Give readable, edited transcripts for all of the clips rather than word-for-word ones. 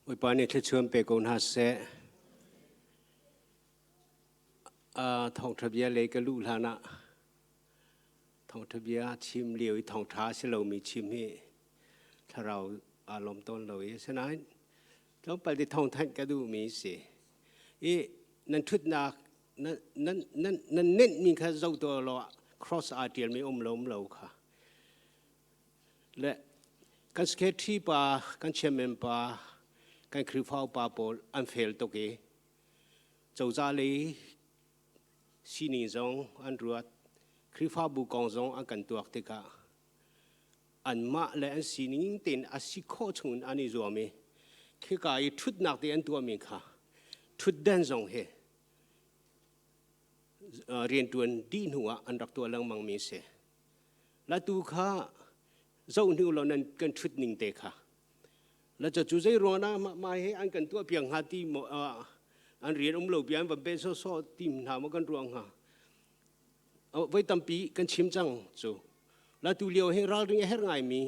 Bawipa nih thluachuan pe ko hna seh. Thawngṭha bia lei ka luh hlan ah thawngṭha bia chim lio i thawngṭha a si lomi chim hi thlarau aa lawm tawn lo i asinain tlawmpal ti thawngthanh ka duhmi si. I nan ṭhutnak nan nan nan nan nenhmi kha zoh tuah law cross aa ṭialmi um lo um lo kha. Le kan secretary pa, kan chairman pa, kan Khrihfa upa pawl an fel tuk i cozah lei sining zong an ruat. Khrihfabu kong zong an kan tuak tikah anmah le an sining tein a si khawh chung in an i zuam i khika i ṭhutnak te an tuahmi kha ṭhutdan zong hi rianṭuan dih hnu ah an rak tuah lengmangmi a si. La tu kha zoh hnu law nan kan ṭhut ning te kha. La cu zei ruang ah mah he an kan tuah piak hnga ti maw an rian um lo bia an van pen sawsawh ti hna maw kan ruang hnga. Voi tampi kan chim cang cu. La tu lio hi ralring a herh ngaimi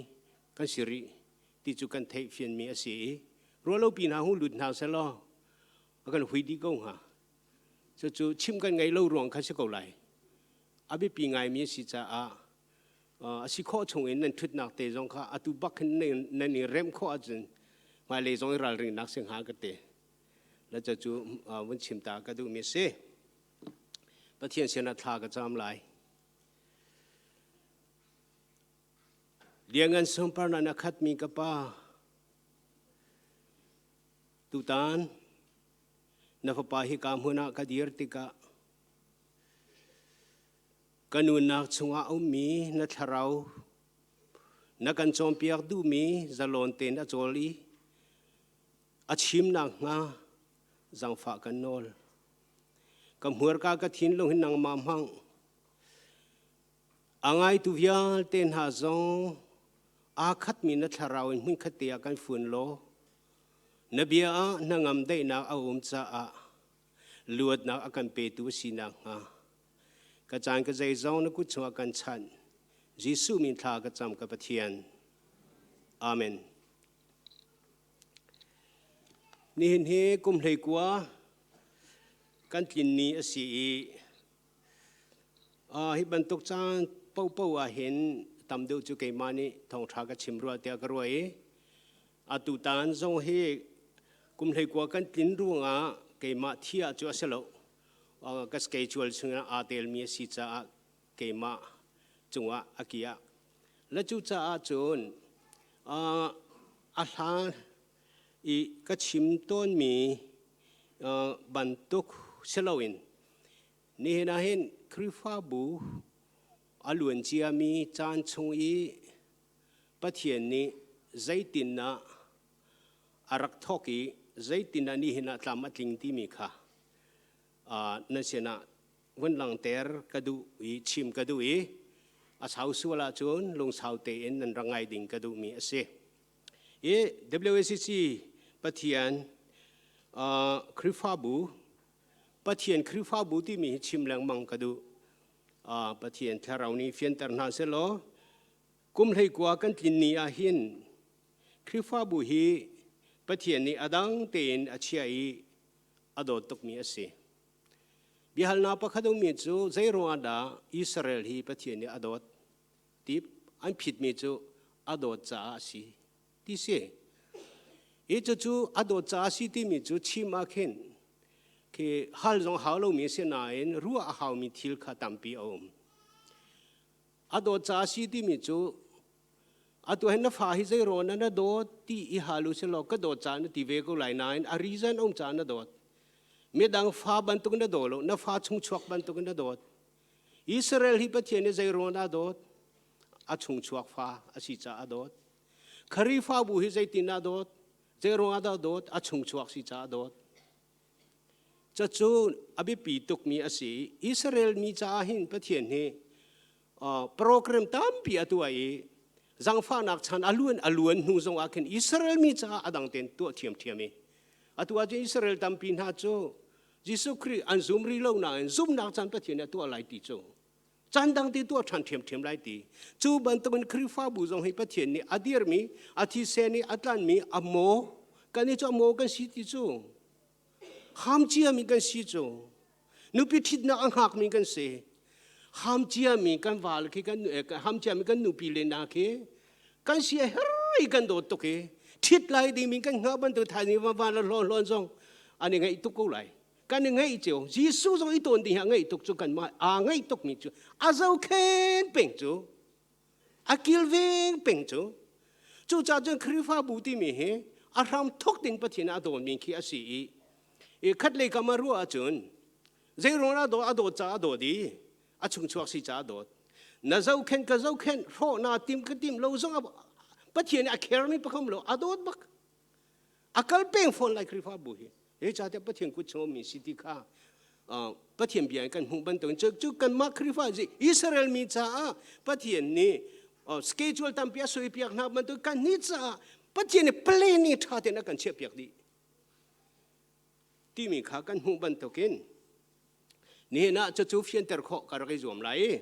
kan si rih ti cu kan theih fianmi a si i ruahlopi hna hu lut hna selaw a kan hui dih ko hnga. Cucu chim kan ngeih lo ruang kha si ko lai. A biapi ngaimi a si caah a si khawh chung in nan ṭhutnak te zong kha atu bak hin nan i remh khawh ahcun hmailei zong i ralringnak si hnga ka ti. Le cucu vun chim ta ka duhmi a si. Pathian sinah thla ka cam lai. Liangan sunparnak na khatmi ka Pa, tutan na fapa hi ka hmun ah ka dir tikah ka nunnak chungah a ummi na thlarau na kan cawnpiak duhmi zalon tein a cawl i a chim nakhnga zaangfah kan nawl. Ka hmurka ka thinlung hin nangmah hmang. A ngaitu vialte hna zong aa khatmi na thlarau in hmunkhat te ah kan fun law Na bia ah hnangam daihnak a um caah luatnak a kan petu a si nakhnga ka caan ka zeizong na kut chungah kan chanh. Jesuh min thla ka cam ka Pathian. Amen. Nihin hi kum 19 kan tlin ni a si i hi bantuk caan paohpaoh ah hin tam deuh cu keimah nih thawngṭha ka chim rua tiah ka ruah i Atutan zong hi kum 19 kan tlin ruangah keimah thiah cu a si lo. Ka schedule chungah aa telmi a si caah keimah cungah a kiah. Le cu caah cun a hlan i ka chim tawnmi bantuk si loin nihin ah hin Khrihfabu a luan ciami caan chung i Pathian nih zeitindah a rak thawk i zeitindah nihin ah tlam a tling timi kha nan sinah vun langhter ka duh i chim ka duh i a sau sual ahcun lungsau tein nan rak ngai ding ka duhmi a si. I WACC Pathian Khrihfabu Pathian Khrihfabu timi hi chim lengmang ka duh. Pathian thlarau nih fianter hna selaw Kum 19 kan tlin ni ah hin Khrihfabu hi Pathian nih a dang tein a chiah i a dawt tukmi a si. Biahalnak pakhat ummi cu zei ruangah dah Israel hi Pathian nih a dawt ti an phitmi cu a dawt caah a si ti si. Hi cucu a dawt caah a si timi cu chim ah khin khi hal zong hau lomi a si nain ruah a haumi thil kha tampi a um. A dawt ca a si timi cu atu hin na fa hi zei rawn na dawt ti i hal u silaw ka dawt ca na ti ve ko lai nain a reason um ca na dawt. Midang fa bantuk na daw lo, na fa chung chuak bantuk na dawt. Israel hi Pathian nih zei rawn a dawt? A chung chuak fa a si ca a dawt. Khrihfabu hi zeitin a dawt? Zei ruang ah dah dawt? A chung chuak si ca a dawt. Cucu a biapi tukmi a si. Israel mi caah hin Pathian hi program tampi a tuah i zangfahnak chan a luan a luan hnu zong ah khin Israel mi caah a dang tein tuah ṭhiamṭhiam i atu ahcun Israel tampi hna cu Jesuh Khrih an zum rih lo nain zumhnak caan Pathian nih a tuah lai ti cu caan dang ti tuah ṭhan ṭhiamṭhiam lai ti cu bantukin Khrihfabu zong hi Pathian nih a dirmi a thisen i a tlanmi a maw. Kan i cu maw kan si ti cu. Ham ciami kan si cu. Nupi ṭhitnak a hngakmi kan si. Ham ciami kan val khi kan ham ciami kan nupi le na khi kan si a her i kan dawt tuk i ṭhit lai dingmi kan hngah bantuk thaizing va van la hlawn hlawn zong an i ngaih tuk ko lai. Kan i ngaih cio. Jesuh zong i tawn ding hi a ngaih tuk cu kan mah aa ngaih tukmi cu a zohkhen peng cu a kilveng peng cu. Cucaah cun Khrihfabu timi hi a hram thok ding Pathian a dawtmi khi a si i i khat lei kam ah ruah ahcun zei ruang a dawt a dawt caah a dawt i a chungchuak si caah a dawt. Na zohkhenh ka zohkhenh hrawh naa tim ka tim lo zong Pathian nih a khermi pakham lo a dawt bak. A kal peng fawn lai Khrihfabu hi. Zeicahtiah Pathian kut chung ummi si ti kha Pathian bia in kan hmuh bantukin cu, cu kanmah Khrihfa Israel mi caah Pathian nih schedule tampi a suaipiak hna bantuk kan nih caah Pathian nih plan nih ṭha tein a kan chiahpiak dih timi kha kan hmuh bantukin nihin ah cucu fianter khawh ka rak i zuam lai i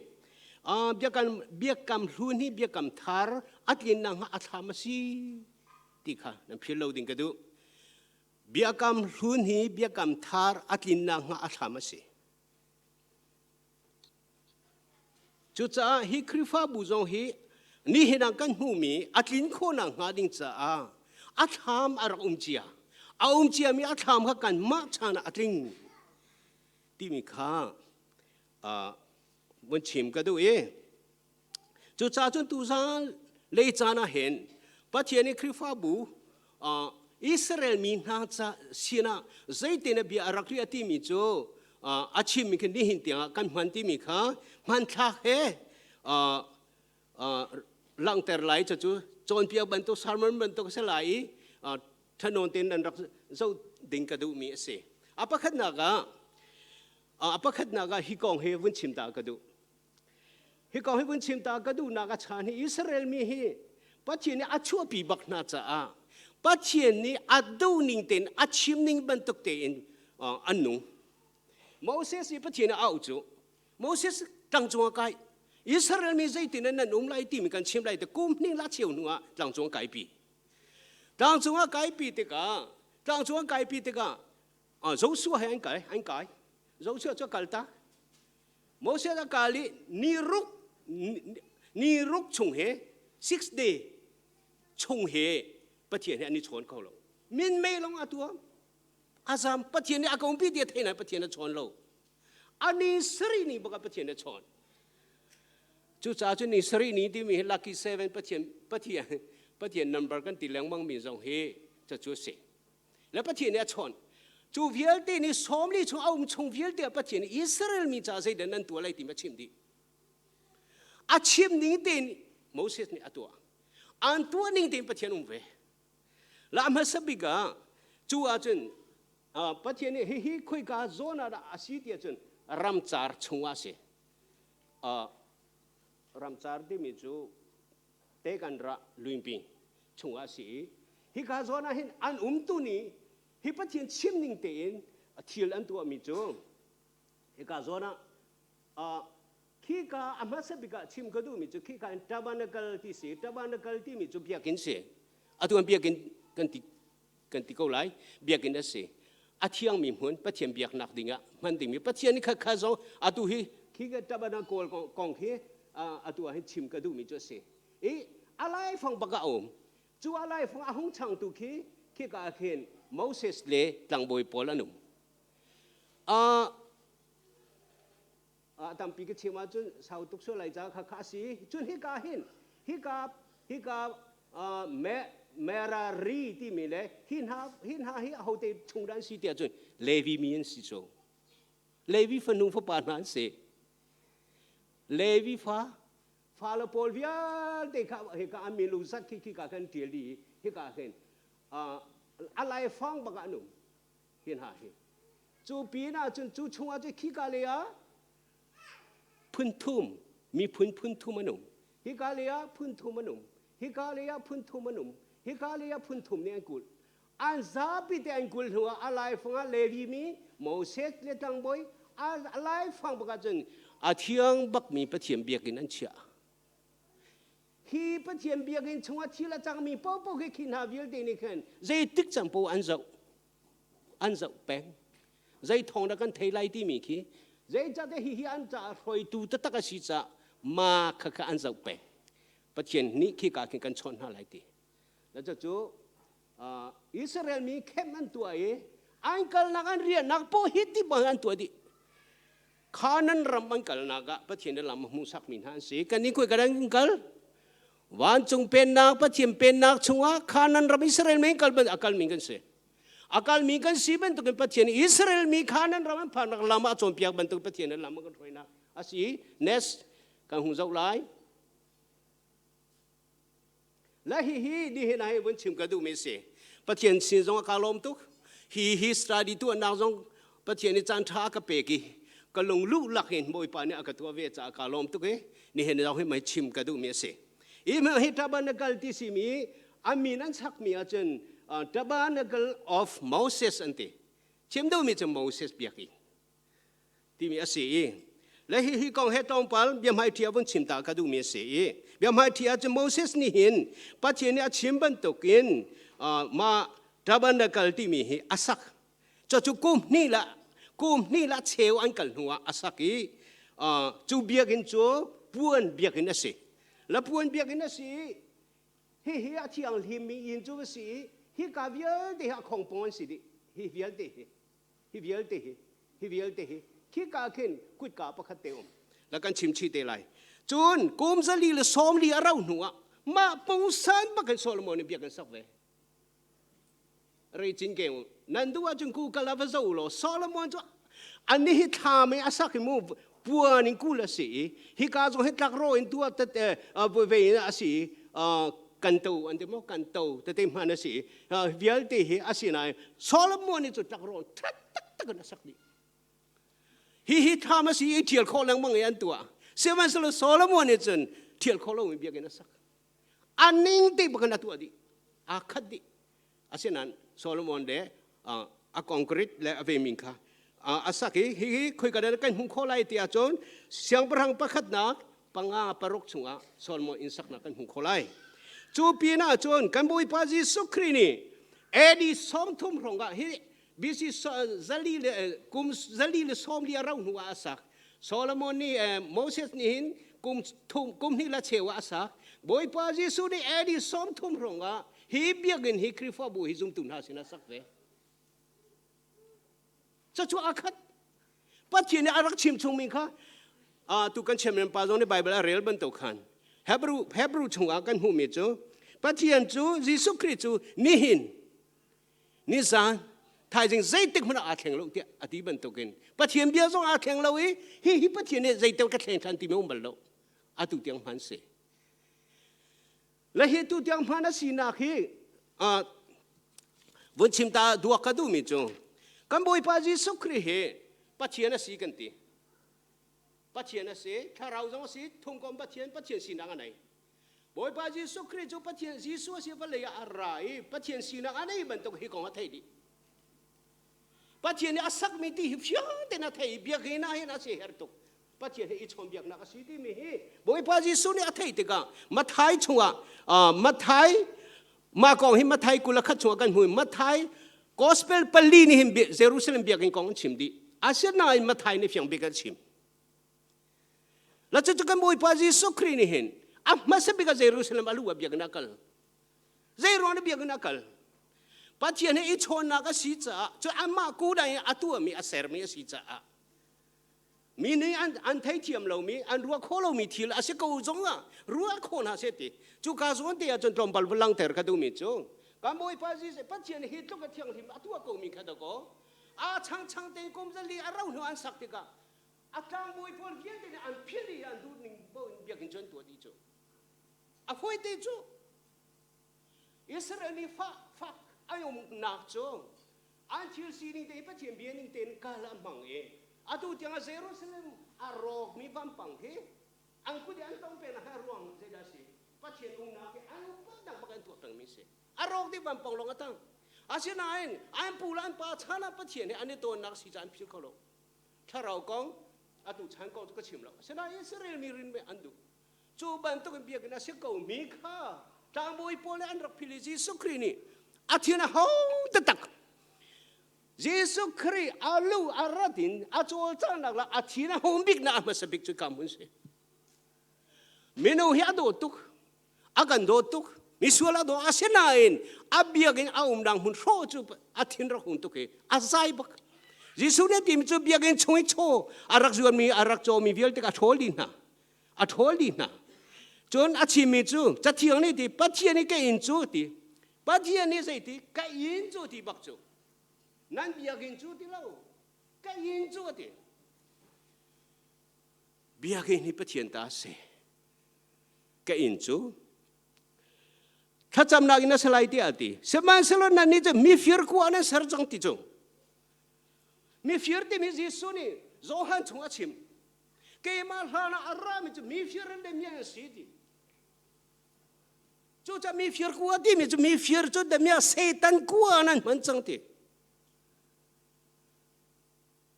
biakam biakam hlun hi biakam thar a tlinnak hnga a thlam a si ti kha nan phil lo ding ka duh. Biakam hlun hi biakam thar a tlinnak hnga a hram a si. Cucaah hi Khrihfabu zong hi nihin ah kan hmuhmi a tlin khawhnak hnga ding caah a thlam a rak um cia. A um ciami a thlam kha kanmah chan ah a tling timi kha vun chim ka duh i Cucaah cun tuzaan lei caan ah hin Pathian i Khrihfabu Israel mi hna ca sinah zeitin a bia a rak riah timi cu a chimmi khi nihin tiangah kan hman timi kha hmanthlak he langhter lai cu cawnpiak bantuk sermon bantuk a si lai i ṭhanawn tein nan rak zoh ding ka duhmi a si. A pakhatnak ah a pakhatnak ah hi kong hi vun chim ta ka duh. Hi kong hi vun chim ta ka duhnak a chan hi Israel mi hi Pathian nih a chuahpi bak hna caah Pathian nih a duh ning tein a chim ning bantuk tein an nung. Moses nih Pathian a auh cu Moses tlangcung ah kai Israel mi zeitin nan um lai timi kan chim lai te kum hnih la cheu hnu ah tlangcung kaipi. Tlangcung ah kaipi tikah tlangcung ah kaipi tikah Joshua he an kai an kai Joshua cu kal ta Moses a kal i ni ruk ni ruk chung he 6 day chung he Pathian he an i chawn kho lo. Minmei lawng a tuam. A zam Pathian nih a kompi ti a thei nain Pathian a chawn lo. A ni sarih ni bak ah Pathian a chawn. Cucaah cun ni sarih ni timi hi lucky seven Pathian Pathian Pathian number kan ti lengmang mi zong hi cucu a si. Le Pathian nih a chawnh. Cu vialte nih 40 chung a um chung vialte ah Pathian nih Israel mi caah zeidah nan tuah lai timi a chimh dih. A chim ning tein Moses nih a tuah. An tuah ning tein Pathian um ve. La hmasa bik ah cu ahcun Pathian nih hihi khoika zawn ah dah a si ti ahcun ramcar chungah a si. Ramcar timi cu te kan ra luingpi chungah a si i hika zawn ah hin an umtu nih hi Pathian chim ning tein thil an tuahmi cu hika zawn ah khika a hmasa bik ah chim ka duhmi cu khika in tabernacle ti si. Tabernacle timi cu biakinn si. Atu an biakinn kan ti ko lai. Biakinn a si, a thiangmi hmun, Pathian biaknak dingah hman dingmi. Pathian nih kha zong atu hi khi ka tabernacle kong hi atu ah hin chim ka duhmi cu a si i a laifang bak ah a um. Cu a laifang a hung changtu khi khika ah khin Moses le tlangbawi pawl an um. Tampi ka chim ahcun sau tuk sual lai ca kha kha a si. Cun hika hin hika hika me Merari timi le hi hna hi ahote chung dah an si tiah cun Levi mi an si. Cu Levi fanu fapa hna an si. Levi fa fale pawl vialte kha hika an min lung zat khi khika khan ṭial dih i hika hin a laifang bak ah an um hi hna hi. Cu pin ah cun cu chungah cun khika lei ah phun thum miphun phun thum an um, hika lei ah phun thum an um, hika lei ah phun thum an um, hika lei ah phun thum nih an kulh. An zapi te an kulh hnu ah a laifang ah Levi mi Moses le tlangbawi a laifang bak ah cun a thiang bakmi Pathian biakinn an chiah. Hi Pathian biakinn chungah thil a cangmi paohpaoh khi khi hna vialte nih khan zeitik cang paoh an zoh. An zoh peng. Zei thawng dah kan thei lai timi khi zeicahtiah hihi an caah hruaitu taktak a si caah ma kha kha an zoh peng. Pathian nih khika khin kan chawnh hna lai ti. Cucu Israel mi khem an tuah i an kalnak an riahnak poh hi ti bang an tuah dih. Khanan ram an kalnak ah Pathian nih lam a hmuhsakmi hna an si. Kan nih khui kan an kal. Vancung pennak Pathian pennak chungah Khanan ram Israel mi kal ban a kalmi kan si. A kalmi kan si bantukin Pathian Israel mi Khanan ram an phaknak lam ah a cawnpiak bantuk Pathian nih lam a kan hruainak a si. Next kan hung zoh lai. La hihi nihin ah hi vun chim ka duhmi si. Pathian sin zong a ka lawm tuk. Hi hi study tuahnak zong Pathian nih caan ṭha a ka pek i ka lung luh lak in Bawipa nih a ka tuah ve caah ka lawm tuk i nihin zong hi mei chim ka duhmi a si. Hi hi tabernacle ti simi a min an sakmi ahcun tabernacle of Moses an ti. Chim duhmi cu Moses biakinn. Timi a si i le hi hi kong he tlawmpal biahmaiṭhi a vun chim ta ka duhmi a si i biahmaiṭhi ah cun Moses nih hin Pathian nih a chim bantukin mah tabernacle timi hi a sak. Cucu kum hnih la cheu an kal hnuah a sak i cu biakinn cu puan biakinn a si. La puan biakinn a si i hihi a thianghlimmi inn cu a si i hika vialte hi a khongpong an si dih. Hi vialte hi hi vialte hi hi vialte hi khika khin kutka pakhat te um la kan chim chih te lai. Cun kum 140 a rau hnu ah mah pungsan bak in Solomon nih biakinn sak ve. Rei cin ke nan du ahcun ku kala va zo law Solomon cu ani hi thla mei a sak i mu puan in kul a si i hika zong hi tlak ro in tua tete ve in a si i kan to an ti maw, kan to tete hman a si vialte hi a si nain Solomon nih cu tlak ro that taktak in a sak dih. Hi hi thlam a si i thial khawh lengmang i an tuah. Sihmanhsehlaw Solomon nih cun thial khawh lomi biakinn a sak. A ning te bak in a tuah dih, aa khat dih. Asinain Solomon le a concrete le a vemin kha a sak i hihi khoika dah kan hmuh khawh lai ti ahcun siangpahrang pakhatnak 5:6 chungah Solomon inn saknak kan hmuh khawh lai. Cu pin ah cun kan Bawipa Jesuh Khrih nih AD 30 hrawng ah, hi BC 400 le kum 440 a rauh hnu ah a sak. Solomon nih, Moses nih hin kum thum kum hnih la cheu ah a sak. Bawipa Jesuh nih AD 30 hrawng ah hi biakinn hi, Khrihfabu hi zumtu hna sin a sak ve. Cucu a khat. Pathian nih a rak chim chungmi kha tu kan chairman pa zong nih Bible a rel bantuk khan Hebrew chungah kan hmuhmi cu Pathian cu, Jesuh Khrih cu nihin, nizan, thaizing zeitik hmanh ah aa thleng lo tiah a ti bantukin Pathian bia zong aa thleng lo i hi hi Pathian nih zeitel ka thleng ṭhan timi um bal lo. Atu tiang hman si le hi tu tiang hman a sinak hi vun chim ta duak ka duhmi cu kan Bawipa Jesuh Khrih hi Pathian a si kan ti. Pathian a si, thlarau zong a si, thungkom Pathian, Pathian sinak a nei. Bawipa Jesuh Khrih cu Pathian Jesuh a si, vawlei ah a ra i Pathian sinak a nei bantuk hi kong a theih dih. Pathian nih a sakmi ti hi fiang tein a thei i biakinn ah hin a si her tuk. Pathian hi i chawnbiaknak a si timi hi Bawipa Jesuh nih a theih tikah Matthai chungah, Matthai mah kong hi Matthai 21 chungah kan hmu. Matthai Gospel pali nih hin Jerusalem biakinn kong an chim dih. Asinain Matthai nih fiang bik an chim. La cucu kan Bawipa Jesuh Khrih nih hin a hmasa bik ah Jerusalem a lu ah biakinn a kal. Zei ruang na biakinn a kal? Pathian he i chawnnak a si caah, cu amah kuda in a tuahmi, a sermi a si caah mi nih an theithiam lomi, an ruah khawh lomi thil a si ko zong ah ruah khawh hna seh ti. Cu ka zawn te ah cun tlawmpal va langhter ka duhmi cu kan Bawipa Jesuh Pathian hi tluk a thianghlim a tuah komi kha dakaw a changchang tein kum 400 a rauh hnu an sak tikah a tlangbawi pawl vialte nih an philh i an duh ning paoh in biakinn cu an tuah dih. Cu a fawi te cu Israel mi fak fak an umnak cu an thil sining te hi Pathian bia ning tein kal a hmang i atu tiang ah Jerusalem a rawkmi vampang hi an kut i an tong peng ha ruang zeidah si? Pathian umnak hi an upatnak bak an tuah pengmi si. A rawk dih, vampang lawng a tang. Asinain an pu le an pa chan ah Pathian he an i tawnnak si ca an philh kho lo. Thlarau kong, atu chan kong cu ka chim lo. Asinain Israel mi rin an duh. Cu bantuk in biakinn a si ko mi kha tlangbawi pawl nih an rak phil i Jesuh Khrih nih a thin a hau taktak. Jesuh Khrih a lu a rat in a cawlcanghnak le a thin a hung biknak a hmasa bik cu ka hmun si. Mino hi a dawt tuk, a kan dawt tuk, misual a daw asinain a biakinn a umnak hmun hrawh cu a thin rak hung tuk i a zai bak. Jesuh nih timi cu biakinn chung i chaw a rak zuanmi a rak cawmi vialte a ṭhawl dih hna. A ṭhawl dih hna. Cun a chimmi cu Cathiang nih ti Pathian i ka inn cu ti Pathian nih zeiti ka inn cu ti bak cu nan biakinn cu ti lo ka inn cu a ti. Biakinn hi Pathian ta a si. Ka inn cu thlacamnak in a si lai tiah a ti. Sihmanhsehlaw nannih cu mifir khua nan ser cang ti cu. Mifir timi Jesuh nih Johan chung a chim. Keimah hlan ah a rami cu mifir le mi an si ti. Cucaah mifir kua timi cu mifir cu damiah Satan kua nan hman cang ti.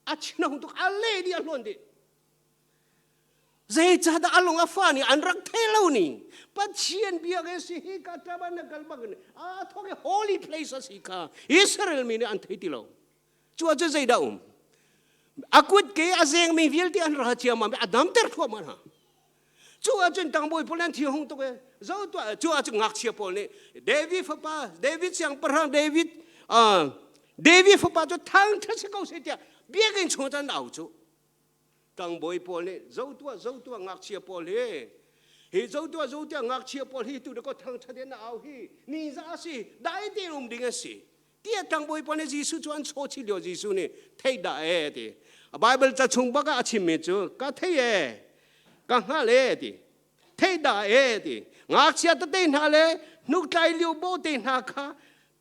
A thinhung tuk a le dih a hluan dih. Zeicahdah a lung a fa nih an rak thei lo ni. Pathian biakinn si hi ka tabernacle bak in a thawk i holy place a si kha Israel mi nih an thei ti lo. Cu ahcun zeidah um? A kut ke a zengmi vialte an ra ciammam i a damter thluahmah hna. Cu ahcun tangbawi pawl an thi hung tuk i zo tuah cu ahcun ngakchia pawl nih David fapa David siangpahrang David David fapa cu thangṭhat si ko seh tiah biakinn chung ah au cu. Tangbawi pawl nih zo tuah zo tuah ngakchia pawl hi hi zo tuah zo tuah ngakchia pawl hi tu ko thangṭhat in au hi ni za a si dai te um ding a si tiah tlangbawi pawl nih Jesuh cu an chaw chih lio Jesuh nih theih dah e ti Bible ca chung bak ah a chimmi cu ka thei e ka hngal e ti theih dah e ti ngakchia tete hna le hnuktlai lio bo te hna kha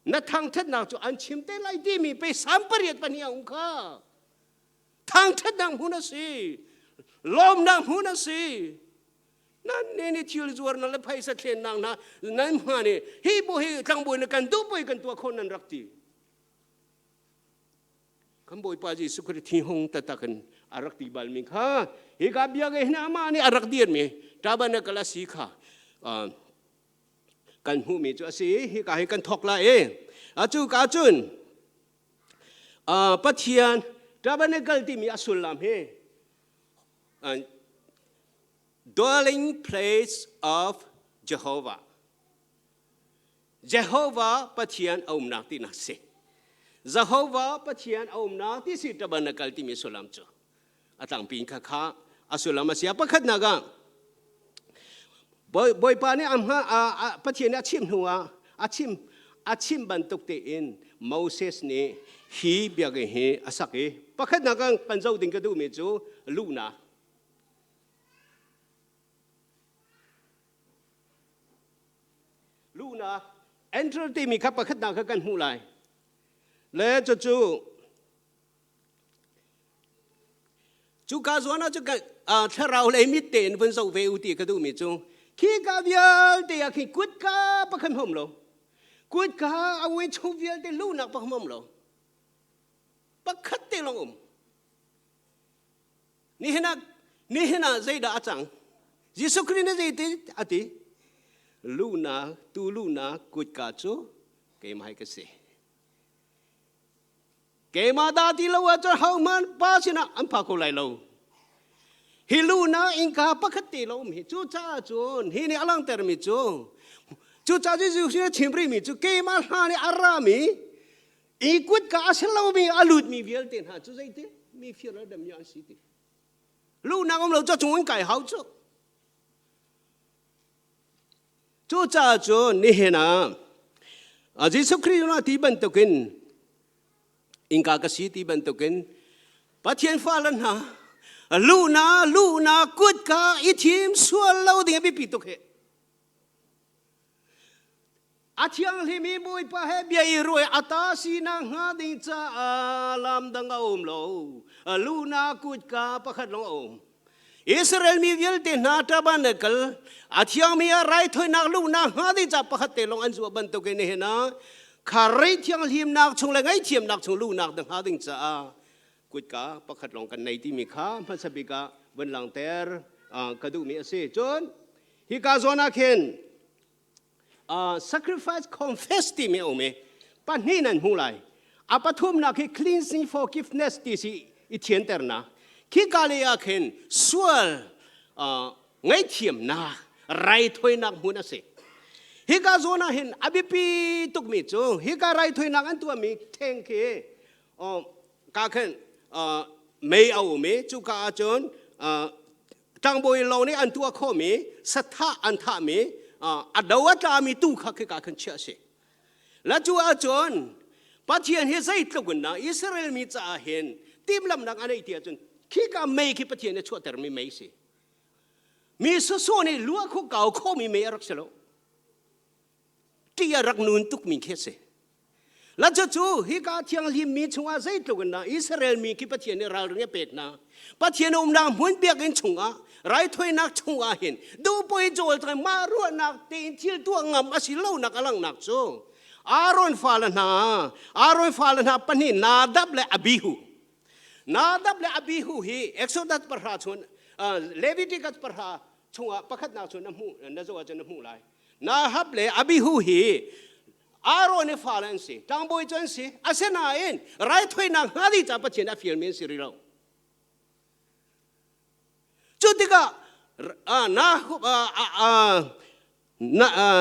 na thangṭhatnak cu an chim te lai timi pe sam pariat pahnih a um kha thangṭhatnak hmun a si lawmnak hmun a si Nan ne nih thil zuarnak le phaisa thlennak hna nan hma nih hi bu hi tlangbawi na kan duh poi kan tuah kho nan rak ti. Kan Bawipa Jesuh Khrih thi hung taktak in a rak ti balmi kha hi ka biak hin amah nih a rak dirmi tabernacle a si kha kan hmuhmi cu a si hi ka hi kan thok lai i atu ka cun Pathian tabernacle timi a sullam hi Dwelling place of Jehovah. Jehovah Pathian a umnak tinak si. Jehovah Pathian a umnak ti si tabernacle timi sullam cu. A tlangpi kha kha a sullam a si. A pakhatnak ah Bawipa nih a Pathian nih a chim hnu ah a chim a chim bantuk tein Moses nih hi biakinn hi a sak i pakhatnak ah kan zoh ding ka duhmi cu luhnak Luhnak enter timi kha pakhatnak kha kan hmuh lai. Le cucu cuka zawn ah cu thlarau lei mit tein vun zoh ve u ti ka duhmi cu khi ka vialte ah khi kutka pakhat hmom lo kutka a ui chung vialte luhnak pakhat hmom lo pakhat te lawng um Nihin ah nihin ah zeidah a cang? Jesuh Khrih nih zeiti a ti? Luhnak tu luhnak kutka cu keimah hi ka si. Keimah dah ti lo ahcun hohmanh pa sinah an pha kho lai lo. Hi luhnak innka pakhat te lo um hi. Cucaah cun hi nih a langhtermi cu cucaah Jesuh nih a chim rihmi cu keimah hlan i a rami I kutka a si lomi a lutmi vialte hna cu zeiti mi fir le dam an si ti. Luhnak um lo cu chung in kai hau cu. Cucaah cun nihin ah Jesuh Khrih na ti bantukin innka ka si ti bantukin Pathian fale hna luhnak luhnak kutka i thim sual lo ding a biapi tuk hi. A thianghlimi Bawipa he bia i ruai a ta sinak hnga ding caah lam dang a um lo. Luhnak kutka pakhat lawng a um. Israel mi vialte hna tabernacle a thiangmi ah raithawinak luhnak hnga ding caah pakhat te lawng an zuah bantukin nihin ah kha rei thianghlimnak chung le ngaihthiamnak chung luhnak hnga ding caah kutka pakhat lawng kan nei timi kha hmasa bik ah vun langter ka duhmi a si. Cun. Hika zawn ah khin sacrifice confess timi a um i pahnih nan hmu lai. A pathumnak hi cleansing forgiveness ti si i thianternak. Khika lei ah khin sual ngaihthiamnak raithawinak hmun a si. Hika zawn ah hin a biapi tukmi cu hika raithawinak an tuahmi theng khi ka khan mei a um i cuka ahcun tlangbawi lawng nih an tuah khawhmi sathah an thahmi a do a tlami tu kha khika khan chiah a si. La cu ahcun Pathian hi zeitluk in dah Israel mi caah hin timhlamhnak a neih ti ahcun khika mei khi Pathian nih chuahtermi mei si. Mi sawsawh nih luah kho kau khomi mei a rak si lo. Ṭih a rak nun tukmi khi a si. La cucu hika thianghlim mi chungah zeitluk in dah Israel mi khi Pathian nih ralring a pek hna. Pathian umnak hmun biakinn chungah raithawinak chungah hin duhpoi cawl cang mah ruahnak tein thil tuah ngam a si lonak a langhnak cu Aaron fale hna Aaron fale hna pahnih Nadab le Abihu Nadab le Abihu hi Exodus pahra chun Leviticus pahra chungah pakhatnak chun na hmuh na zoh ahcun na hmuh lai Nahab le Abihu hi Aaron i fale an si, tlangbawi cu an si. Asinain raithawinak hnga ding caah Pathian a fialmi an si rih lo. Cu tikah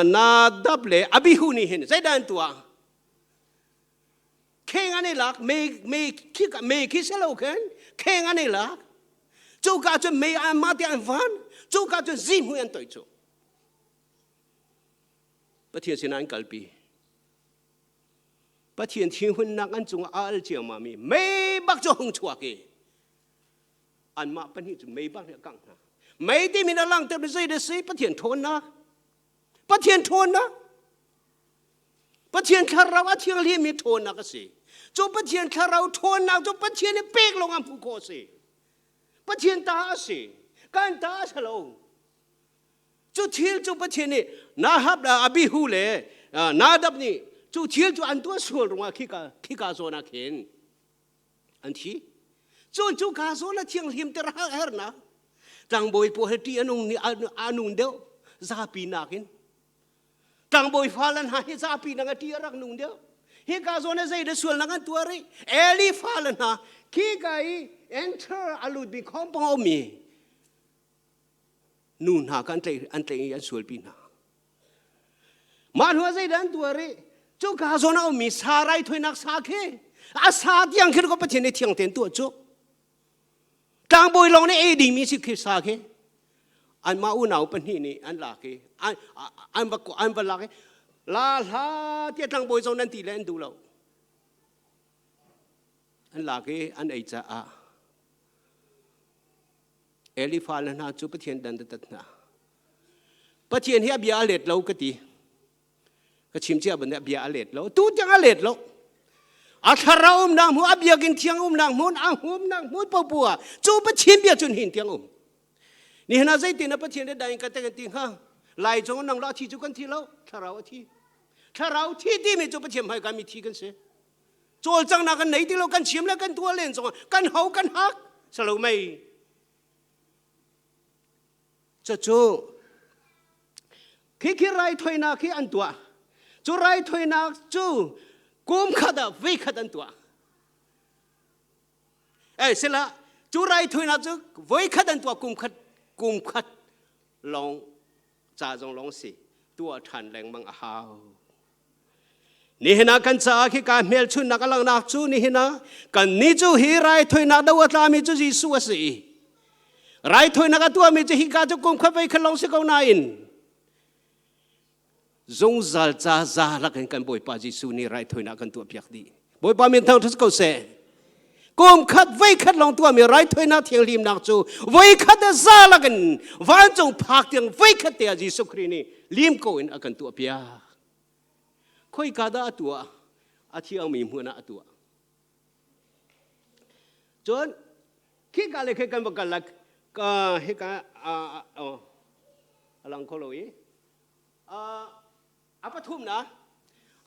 Nadab le Abihu nih hin zeidah an tuah? Kheng an i lak, mei khi si lo khin kheng an i lak. Cuka cun mei an mah te an van, cuka cun zihmui an toih cu. Pathian sinah an kalpi. Pathian thinhunnak an cungah a al ciammam i mei bak cu hung chuak i anmah pahnih cu mei bak nih a kangh hna. Mei timi na langhter mi zei dah si? Pathian ṭhawnnak. Pathian ṭhawnnak. Pathian thlarau a thianghlimmi ṭhawnnak a si. Cu Pathian thlarau ṭhawnnak cu Pathian nih pek lawng ah hmuh khawh a si. Pathian ta a si. Kan ta a si lo. Cu thil cu Pathian nih Nahab Abihu le Nadab nih cu thil cu an tuah sual ruangah khika khika zawn ah khin an thi. Cun cu ka zawn a thianghlim ter hernak tlangbawi pawl he ṭih a nung a nung deuh zapi nakin tlangbawi fale hna hi zapi nak a ṭih a rak nung deuh. Hika zawn ah zei dah sualnak an tuah rih? Eli fale hna khika i enter a lut mi khawmpang a ummi Nu hna kha an tlaih an tlaih i an sualpi hna. Mah hnu ah zeidah an tuah rih? Cuka zawn ah ummi sa raithawinak sa khi a sa tiang khin ko Pathian nih thiang tein tuah cu. Tlangbawi lawng nih ei dingmi si khi sa khi anmah unau pahnih nih an lak i an va an va lak i la hla tiah tlangbawi zong nan ti le an duh lo. An lak i an ei caah Eli fale hna cu Pathian dan tat hna. Pathian hi a bia a let lo ka ti. Ka chim cia ban a bia a let lo. Tu tiang a let lo. A thlarau umnak hmun, a biakinn thiang umnak hmun, a humnak hmun popo ah cu Pathian bia cun hin tiang um. Ni hna zeitin a Pathian le dain ka te kan ti hnga. Lai cung nang la thi cu kan thi lo, thlarau a thi. Thlarau thi timi cu Pathian hmai kan mi thi kan si. Cawlcanghnak kan nei ti lo, kan chim le kan tuah len zongah kan ho kan hak salo mei. Cucu khi khi raithawinak khi an tuah. Cu raithawinak cu kum khat ah voi khat an tuah. Eh sila cu raithawinak cu voi khat an tuah kum khat kum khat lawng ca zong lawng si tuah ṭhan lengmang a hau. Nihin ah kan caah khika hmelchunhnak a langhnak cu nihin ah kannih cu hi raithawinak do a tlami cu Jesuh a si. Raithawinak a tuahmi cu hika cu kum khat voi khat lawng si ko nain zungzal ca za lakin kan Bawipa Jesuh nih raithawinak kan tuahpiak dih. Bawipa min thangṭhat ko seh. Kum khat voi khat lawng tuahmi raithawinak thianghlimnak cu voi khat a za lakin vancung phak tiang voi khat te ah Jesuh Khrih nih lim ko in a kan tuahpiak. Khoika dah a tuah? A thiangmi hmun ah a tuah. Cun khika le khi kan va kal la hika a lang kho lo i a pathumnak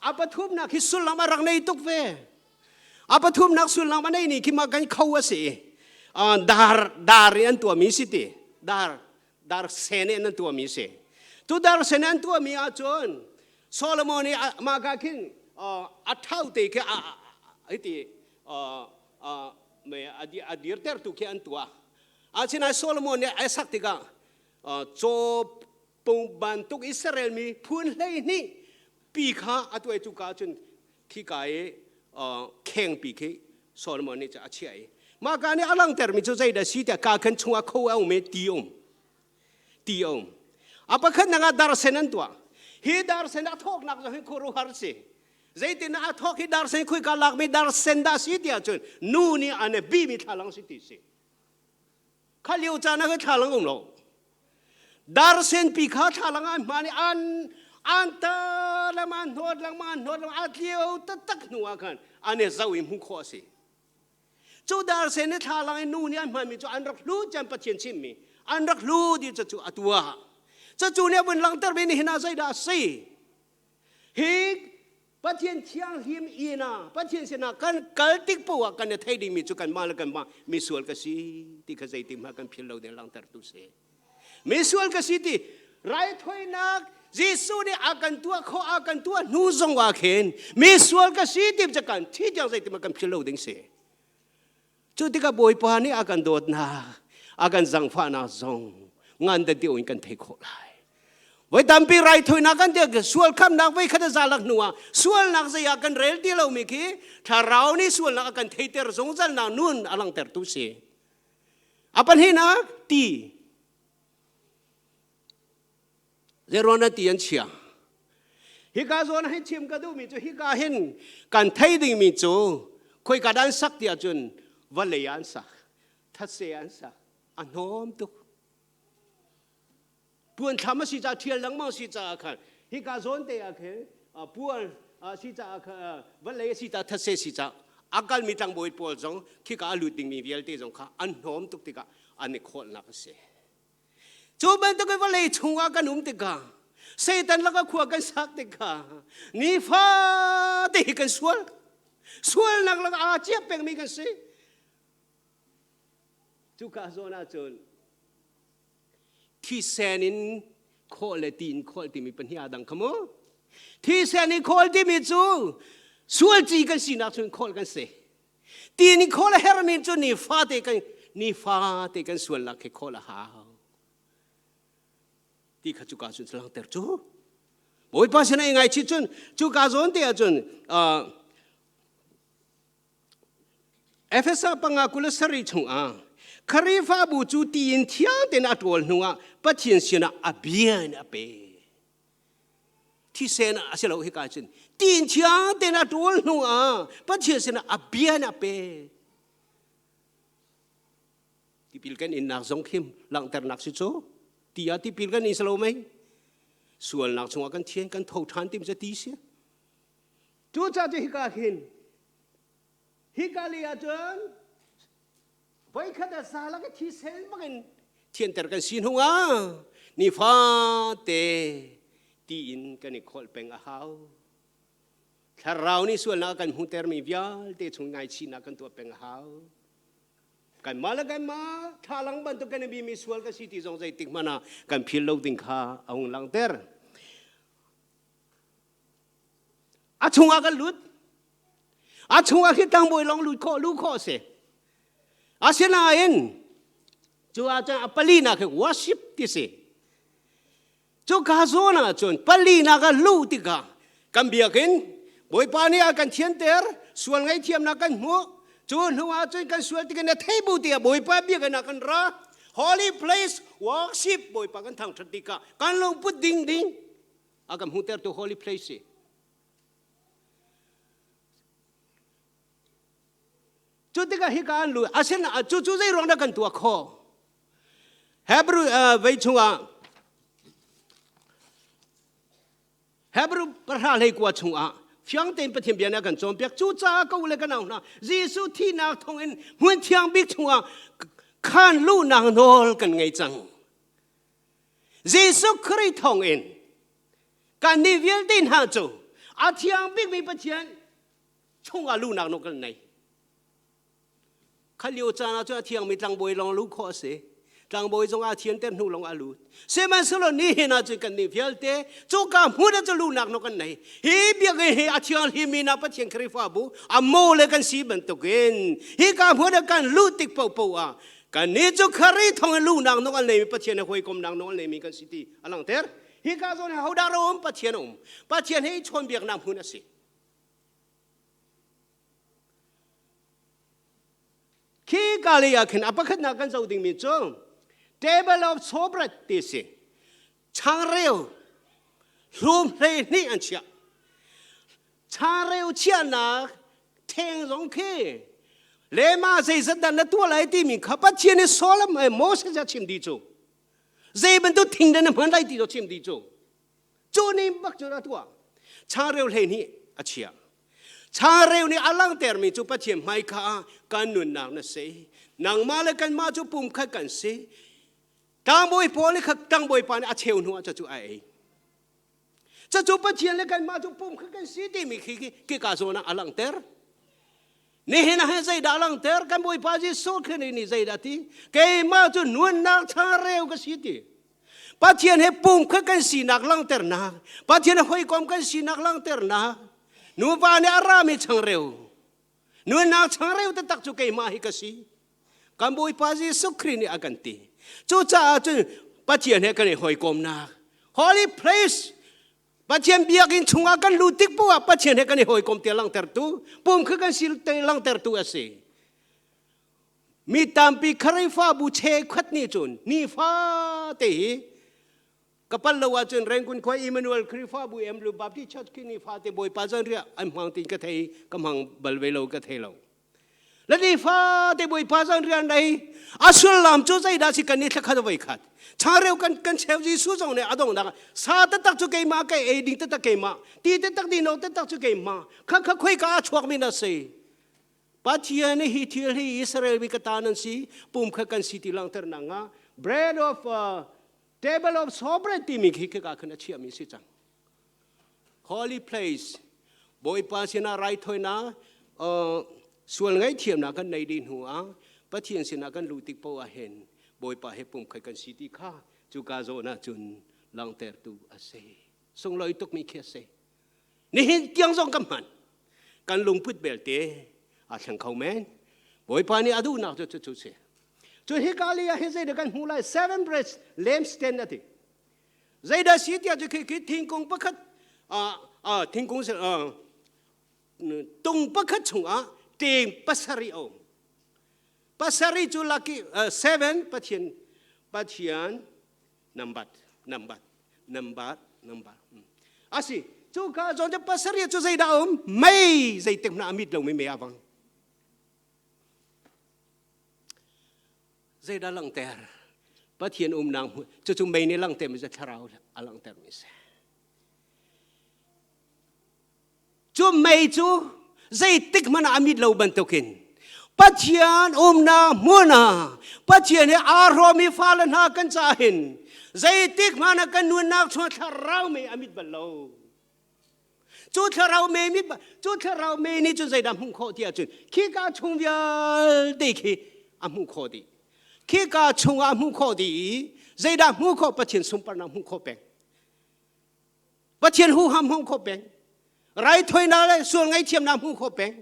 a pathumnak hi sullam a rak nei tuk ve. A pathumnak sullam a nei ni khi ma kan kho a si. Dar dar in an tuahmi si ti. Dar dar sen in an tuahmi si. Tu darsen an tuahmi ahcun Solomon nih mah ka khin a thau te khi hiti a dirtertu khi an tuah. Asinain Solomon nih a sak tikah caw pung bantuk Israel mi phun 12 pi kha a tuai cu ka cun khika i khengpi khi Solomon nih a chiah i mah ka nih a langhtermi cu zeidah si tiah ka khan chungah kho a um i ti um ti a um. A pakhatnak ah darsen an tuah. Hi darsen a thawknak zong hi khuaruahhar si. Zeitin a thawk hi darsen khuika lakmi darsen dah si tiah cun nu nih an i bimi thlalang si ti si. Kha lio caan ah thlalang um lo. Darsen pi kha thlalang an hman i an an ta lam an hnawt lengmang an hnawt lengmang a tlio taktak hnu ah khan an i zoh i hmuh khawh a si. Cu darsen i thlalang i nu nih an hmanmi cu an rak hlu cem Pathian chimmi an rak hlu ti cu a tuah. Cucu nih a vun langhtermi nihin ah zeidah a si? Hi Pathian thianghlim inn ah Pathian sinah kan kal tik paoh ah kan i thei dingmi cu kanmah le kanmah misual ka si ti kha zeitik hmanh kan philh lo ding langhtertu si. Misual ka si ti raithawinak Jesuh nih a kan tuah khawh a kan tuah hnu zong ah khin misual ka si ti cu kan thi tiang zeitik kan philh lo ding si. Cu tikah Bawipa nih a kan dawtnak, a kan zangfahnak zong ngan da deuh in kan thei khawh lai. Voi tampi raithawinak kan tiah sual khamnak voi khat a zalak hnu ah sualnak zei ah kan rel ti lomi khi thlarau nih sualnak a kan theiter zungzalnak nun a langhtertu si. A pahnihnak ti. Zeiruang ti an chia. Hika zawn hin chim ka duhmi cu hika hin kan thei dingmi cu khoika dah an sak ti ahcun vawlei ah an sak, thatse an sak, a hnawm tuk. Puan thlam a si caah ṭhial lengmang si caah khan hika zawn te ah khin puan si caah khan vawlei a si caah thatse si caah a kalmi tlangbawi pawl zong khika a lut dingmi vialte zong kha an hnawm tuk tikah an i khawlnak a si. Cu bantuk in vawlei chungah kan um tikah Satan lakah khua kan sak tikah nifate hi kan sual. Sualnak lakah aa ciap pengmi kan si. Cuka zawn ahcun thisen in khawh le ti in khawlh timi pahnih aa dang kha mu. Thisen in khawl timi cu sual ci kan sinak cun khawl kan si. Ti in khawl a hermi cu nifate kan nifate kan sualnak khi khawl a hau. Ti kha cuka cun langhter cu. Bawipa sinah i ngaichih cun cuka zawn te ahcun Efesa panga 27 chungah Khrihfabu cu ti in thiang tein a ṭawl hnuah Pathian sinah a bia in a pe. Thisen a si lo hika cun ti in thiang tein a ṭawl hnuah Pathian sinah a bia in a pe. Tipil kan innak zong khi langhternak si cu ti ah tipil kan in si lo mei sualnak chungah kan thian kan tho ṭhan tim cu ti si. Cucaah cu hika hin hika li ahcun voikhat ah zalak i thisen bangin thianter kan si hnu ah nifate tiin kan i kholh peng a hau. Thlarau nih sualnak a kan hmuhtermi vialte chung ngaichihnak kan tuah peng a hau. Kanmah le kanmah thlalang bantuk kan i bimi sual ka si ti zong zeitik hmanh ah kan phil lo ding kha a hung langhter. A chungah kan lut. A chungah khi tlangbawi lawng lut khawh luh khawh a si. Asinain cu ahcun a palinak hi worship ti si. Cu ka zawn ahcun palinak ah luh tikah kan biakinn Bawipa nih a kan thianter, sual ngaihthiamnak kan hmuh. Cu hnu ahcun kan sual tikah na thei bu tiah Bawipa biakinn ah kan ra. Holy place worship Bawipa kan thangṭhat tikah kan lungput ding ding a kan hmuhtertu holy place si. Cu tikah hika an lu asin cu cu zei ruang dah kan tuah khawh? Hebrew vei chungah Hebrew 10:19 chungah fiang tein Pathian bia nih a kan cawnpiak. Cucaah ka u le ka nau hna, Jesuh thihnak thawngin hmun thiang bik chungah khan luhnak nawl kan ngei cang. Jesuh Khrih thawngin kannih vialte hna cu a thiang bikmi Pathian chungah luhnak nawl kan nei. Kha lio caan ah cun a thiangmi tlangbawi lawng luh khawh a si. Tlangbawi zong aa thianter hnu lawng a lut. Sihmanhsehlaw nihin ah cun kannih vialte cuka hmun ah cu luhnak nawl kan nei. Hi biakinn hi a thianghlimmi na Pathian Khrihfabu a maw le kan si bantukin hika hmun ah kan luh tik paohpaoh ah kannih cu Khrih thawng in luhnak nawl an neimi Pathian he hawikomnak nawl an neimi kan si ti a langhter. Hika zawn hi hodah a um? Pathian a um. Pathian he i chawnbiaknak hmun a si. Khi ka lei ah khin a pakhatnak kan zoh dingmi cu table of showbread ti si. Changreu hlum 12 an chiah. Changreu chiahnak theng zong khi lema zeizat dah na tuah lai timi kha Pathian nih Solomon Moses a chim dih cu. Zei bantuk thing dah na hman lai ti cu chim dih cu. Cu nih bak cu a tuah. Changreu 12 a chiah. Changreu nih a langhtermi cu Pathian hmaika ah kan nunnak na si. Nangmah le kanmah cu pumkhat kan si. Tlangbawi pawl nih kha tlangbawi pa nih a cheu hnu ah cucu a ei. Cucu Pathian le kanmah cu pumkhat kan si timi khi khika zawn ah a langhter. Nihin ah hin zeidah a langhter? Kan Bawipa Jesuh Khrih nih zeidah ti? Keimah cu nunnak changreu ka si ti. Pathian he pumkhat kan sinak langhternak, Pathian he hawikom kan sinak langhternak, nuva nih a rami changreu, nunnak changreu taktak cu keimah hi ka si. Kan Bawipa Jesuh Khrih nih a kan ti. Cucaah cun Pathian he kan i hawikomnak, holy place, Pathian biakinn chungah kan lut tik poah Pathian he kan i hawikom ti langhtertu, pumkhat kan si langhtertu a si. Mi tampi Khrihfabu cheukhat nih cun nifate hi ka pal lo ahcun Rangoon khua Emmanuel Khrihfabu Emlu Baptist Church khi nifate Bawipa zanriah an hmang tin ka thei ka hmang bal ve lo ka thei lo. Le nifate Bawipa zanriah nei a sullam cu zeidah si kan ni thlakhat voi khat changreu kan kan cheu Jesuh zong nih a donghnak sa taktak cu keimah ka ei ding taktak keimah ti taktak din awk taktak cu keimah kha kha khoika a chuakmi na si Pathian nih hi thil hi Israel mi ka ta nan si, pumkhat kan si ti langhternak ah bread of table of showbread timi khi khika khan a chiahmi si cang. Holy place Bawipa sinah raithawinak sual ngaihthiamnak kan nei dih hnu ah Pathian sinah kan luh tik paoh ah hin Bawipa he pumkhat kan si ti kha cuka zawn ah cun langhtertu a si. Sunglawi tukmi khi a si. Nihin tiang zong kan hman. Kan lungput belte aa thleng kho men. Bawipa nih a duhnak cu cucu si. Cu hika li ah hi zeidah kan hmuh lai? Seven breads lampstand a ti. Zeidah si tiah cu khi thingkung pakhat thingkung tung pakhat chungah ṭeng pasarih a um. Pasarih cu lucky seven Pathian Pathian number number number number asi cu ka zawn te pasarih cu zeidah a um mei zeitik hmanh a mit lomi mei a vang zeidah langhter Pathian umnak cucu mei nih langhter mi cu thlarau a langhter mi si Cu mei cu zeitik hmanh ah a mit lo bantukin Pathian umnak hmun ah Pathian he aa hrawmi fale hna kan caah hin zeitik hmanh ah kan nunnak chungah thlarau mei a mit bal lo. Cu thlarau mei mit cu thlarau mei nih cun zeidah hmuh khawh ti ahcun khika chung vialte khi a hmuh khawh dih. Khika chungah a hmuh khawh dih i zeidah hmuh khawh Pathian sunparnak hmuh khawh peng. Pathian huham hmang kho peng. Raithawinak le sual ngaihthiamnak hmu kho peng.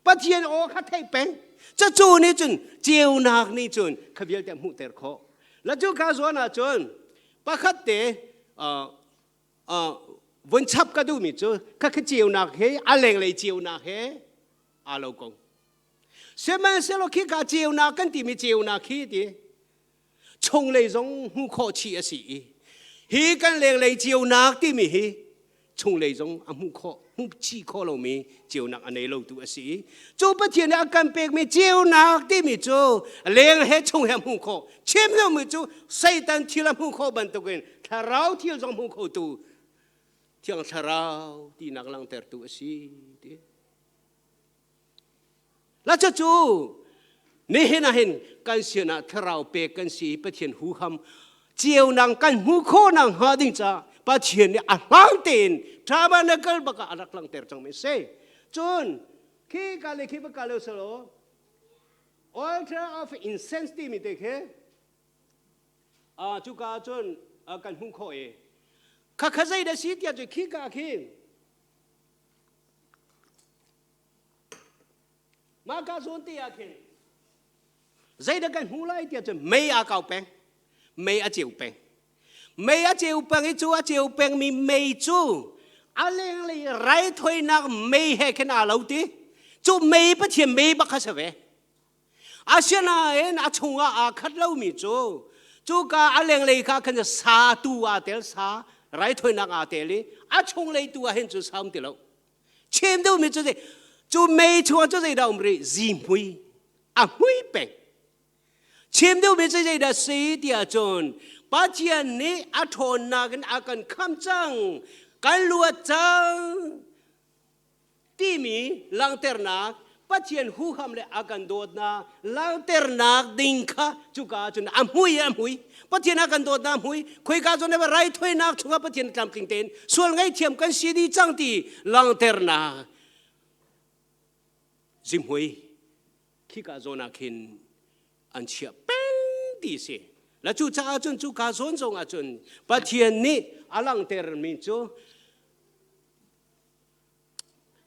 Pathian aw kha theih peng. Cucu nih cun ceunak nih cun kha vialte hmuhter khawh. La cu ka zawn ah cun pakhat te vun chap ka duhmi cu kha kha ceunak he a lenglei ceunak he aa lo ko. Sihmanhsehlaw khi ka ceunak kan timi ceunak khi ti chunglei zong hmuh khawh chih a si i hi kan lenglei ceunak timi hi chunglei zong a hmuh khawh hmuh chih khawh lomi ceunak a nei lotu a si i cu Pathian nih a kan pekmi ceunak timi cu leng he chung he hmuh khawh chim lomi cu Satan thil a hmuh khawh bantukin thlarau thil zong hmuh khotu Thiang Thlarau tinak langhtertu a si ti. La cucu nihin ah hin kan sinah thlarau pek kan si i Pathian huham ceunak kan hmuh khawhnak hnga ding caah Pathian nih a hlang tein tabernacle bak ah a rak langhter cangmi a si. Cun khi ka le khi va ka lo selaw altar of incense timi te khi. Cuka ahcun kan hmuh khawh i khakha zei dah si tiah cun khika khin mah ka zawn te ah khin zeidah kan hmuh lai tiah cun mei aa kau peng, mei a ceu peng. Mei a ceu peng i cu a ceu pengmi mei cu a lenglei raithawinak mei he khin aa lo ti. Cu mei Pathian mei bak kha si ve. Asinain a chungah aa khat lomi cu cuka a lenglei kha khan sa tu aa tel, sa raithawinak aa tel i a chunglei tu ah hin cu sa um ti lo. Chim duhmi cu cu mei chungah cu zeidah um rih? Zihmui a hmui peng. Chim duhmi cu zeidah si tiah cun Pathian nih a ṭhawnnak in a kan khamh cang, kan luat cang timi langhternak Pathian huham le a kan dawtnak langhternak ding kha cuka ah cun a hmui a hmui. Pathian a kan dawtnak a hmui. Khoika cun raithawinak chungah Pathian tlamtling tein sual ngaihthiam kan si dih cang ti langhternak zihmui khika zawn ah khin an chiah peng ti si. La cu caah cun cuka zawn zong ah cun Pathian nih a langhtermi cu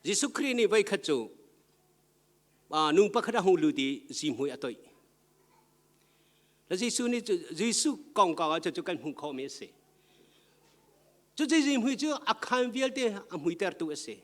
Jesuh Khrih nih voikhat cu nu pakhat a hung lut i zihmui a toih. Jesuh nih Jesuh kongkau ah cu kan hmuh khawhmi a si. Cucu zihmui cu a khaan vialte a hmuitertu a si.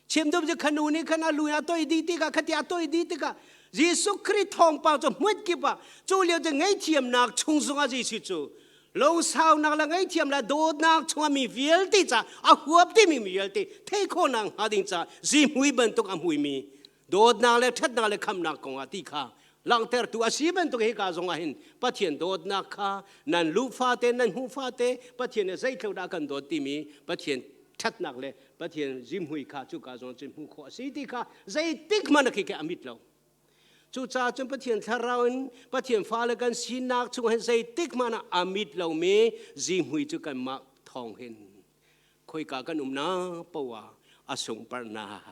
Chimdum cu khanu nih khan a lu a toi dih tikah khati a toi dih tikah Jesuh Khrih thawngpang cu hmuit kip ah cu lio cu ngaihthiamnak chung zongah Jesuh cu lungsaunak le ngaihthiam le dawtnak chungah mi vialte ca a huap timi mi vialte thei khawhnak hnga ding ca zihmui bantuk a hmuimi dawtnak le ṭhatnak le khamnak kongah ti kha langhtertu a si bantuk hika zongah hin Pathian dawtnak kha nan luh fate nan hmuh fate Pathian nih zeitluk dah kan dawt timi Pathian ṭhatnak le Pathian zihmui kha cuka zong cun hmuh khawh a si ti kha zeitik hmanh a khi a mit lo. Cucaah cun Pathian thlarau in Pathian fale kan sinak chung hin zeitik hmanh ah a mit lomi zihmui cu kanmah thawng hin khoika kan umnak poah a sungparnak